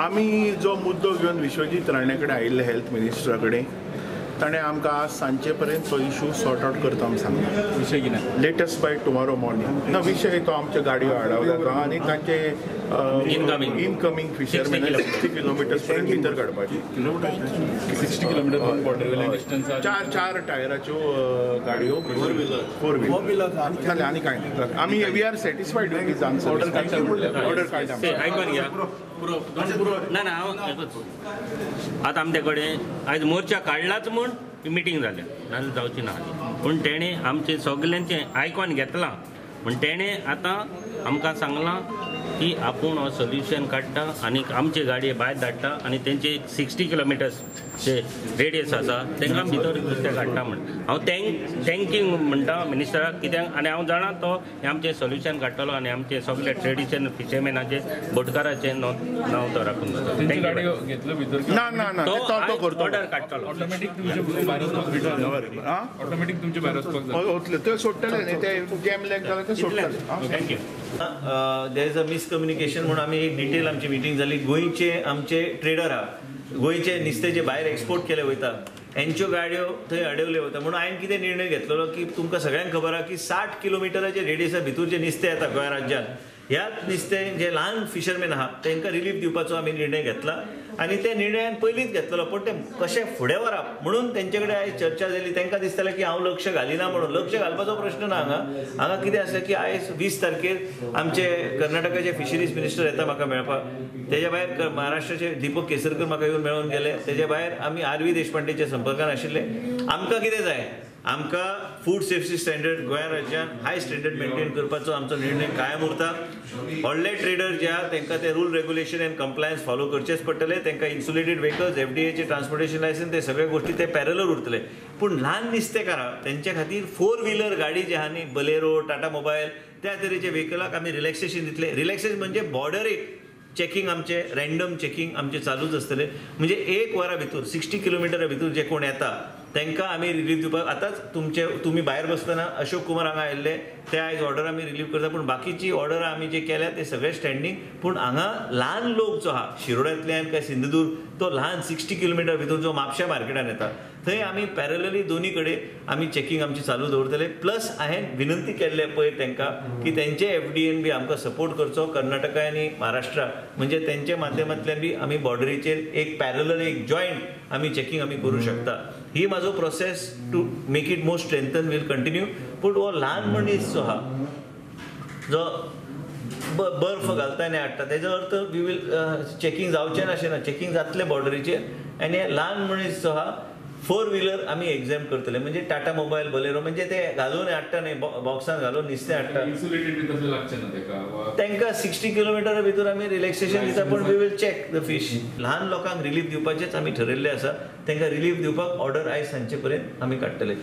आमी जो मुद्दो घेवन विश्वजीत राणे कडेन आयिल्ले हेल्थ मिनिस्टरा कडेन, ताणें आमकां आज सांजचे पर्यंत तो इशू सॉर्ट आवट करता म्हूण सांगला. विशय कितें? Latest by tomorrow morning. ना, विशय तो आमच्यो गाडयो आडावता आनी तांचे इनकमींग फिशरमॅन 60 किलोमिटर्स पर्यंत भितर काडपाची. 60 किलोमिटर बॉर्डर डिस्टन्स. चार टायराच्यो गाडयो, फोर व्हिलर जालें आनी कांय ना. आमी we are satisfied with his answer. Order काडटा, ऑर्डर काडटा. आयकून घ्या. ना ना, हांव आतां आमचे कडेन आयज मोर्चा काडलाच म्हूण मिटींग जाल्या, नाजाल्यार जावची ना. पूण तेणें आमचें सगल्यांचें आयकून घेतलां म्हूण तेणें आतां आमकां सांगलां की आपूण हो सोल्युशन काडटा आनी आमची गाडी भायर धाडटा आनी तेंचे 60 किलोमिटर्स जे रेडियस आसा तांकां भितर नुस्तें काडटा म्हण. हांव थँकींग म्हणटा मिनिस्टराक, कित्याक आनी हांव जाणा तो हें आमचें सोल्युशन काडटलो आनी आमचें सगळे ट्रेडिशन फिशरमॅनाचें बोटकाराचें नांव तो राखून जाता. ना ना ना, तो ऑर्डर काडटलो ऑटोमॅटीक तुमचे भायर वचपाक, ऑटोमॅटीक तुमचे भायर वचपाक जाय. ते सोडटले न्ही, ते जॅम लॅग जाल्यार ते सोडटले. Thank you. There is a miscommunication म्हणून आमी एक डिटेल आमची मिटींग जाली. गोंयचे आमचे ट्रेडर आहा, गोंयचे नुस्तें जे भायर एक्सपोर्ट केले वयता हेंच्यो गाडयो थंय अडवल्यो वता. म्हणून हांवें कितें निर्णय घेतलेलो की तुमकां सगळ्यांक खबर आहा की 60 किलोमिटराचे रेडियसा भितर जे नुस्तें येता गोंय राज्यांत, ह्याच नुस्तें जे ल्हान फिशरमॅन आहा तांकां रिलीफ दिवपाचो आमी निर्णय घेतला. आनी त्या निर्णयान पयलींच घेतलेलो, पूण ते कशें फुडें व्हरप म्हणून तेंचे कडेन आयज चर्चा जाली. तांकां दिसतालें की हांव लक्ष घालिना म्हणून. लक्ष घालपाचो प्रश्न ना हांगा. हांगा कितें आसलें की आयज 20 तारखेर आमचे कर्नाटकाचे फिशरीज मिनिस्टर येता म्हाका मेळपाक, तेज्या भायर महाराष्ट्राचे दीपक केसरकर म्हाका येवन मेळून गेले, तेज्या भायर आमी आर.व्ही. देशपांडेच्या संपर्कान आशिल्ले. आमकां कितें जाय, आमकां फूड सेफ्टी स्टँडर्ड गोंय राज्यान हाय स्टँडर्ड मेंटेन करपाचो आमचो निर्णय कायम उरता. व्हडले ट्रेडर जे आहा तांकां ते rule regulation and compliance follow करचेच पडटले. तांकां इन्सुलेटेड व्हेकल्स, एफडीएचे ट्रान्सपोर्टेशन लायसन्स, ते सगळे गोष्टी ते पॅरलर उरतले. पूण ल्हान नुस्तेकारां तेंच्या खातीर 4 व्हिलर गाडी जी आहा न्ही, बलेरो, टाटा मोबायल, त्या तरेच्या व्हेकलाक आमी रिलॅक्सेशन दितले. रिलॅक्सेशन म्हणजे बॉर्डरीक चेकिंग आमचे रँडम चेकिंग आमचे चालूच आसतले. म्हणजे एक वरा भितर 60 किलोमिटरा भितर जे कोण येता तांकां आमी रिलीफ दिवपाक. आतांच तुमचे तुमी भायर बसतना अशोक कुमार हांगा आयिल्ले, ते आयज ऑर्डर आमी रिलीफ करता. पूण बाकीची ऑर्डर आमी जे केल्या ते सगळे स्टँडींग. पूण हांगा ल्हान लोक जो आहा शिरोड्यांतल्यान काय सिंधुदुर्ग, तो ल्हान 60 किलोमिटर भितर जो म्हापश्या मार्केटान येता थंय आमी पॅरलली दोनी कडेन आमी चेकिंग आमची चालू दवरतले. प्लस हांवें विनंती केल्ले पळय तांकां की तेंचे एफडीएन बी आमकां सपोर्ट करचो, कर्नाटका आनी महाराष्ट्रा, म्हणजे तेंच्या माध्यमांतल्यान बी आमी बॉर्डरीचेर एक पॅरलल एक जॉयंट आमी चेकिंग आमी करूं शकता. ही म्हाजो process to make it more strengthen will continue. पूण हो ल्हान मनीस जो आहा जो बर्फ घालता आनी हाडटा, तेजो अर्थ we will checking जावचें ना अशें ना, चेकिंग जातलें बॉर्डरीचेर. आनी ल्हान मनीस जो आहा 4 व्हिलर आमी एग्झाम करतले, म्हणजे टाटा मोबायल, बलेरो, म्हणजे ते घालून हाडटा न्ही, बॉक्सान घालून नुस्तें हाडटा. तांकां 60 किलोमिटरा भितर आमी रिलॅक्सेशन दिता, पूण we will check the fish. ल्हान लोकांक रिलीफ दिवपाचेच आमी ठरयल्लें आसा. तांकां रिलीफ दिवपाक ऑर्डर आयज सांजचे पर्यंत आमी काडटले.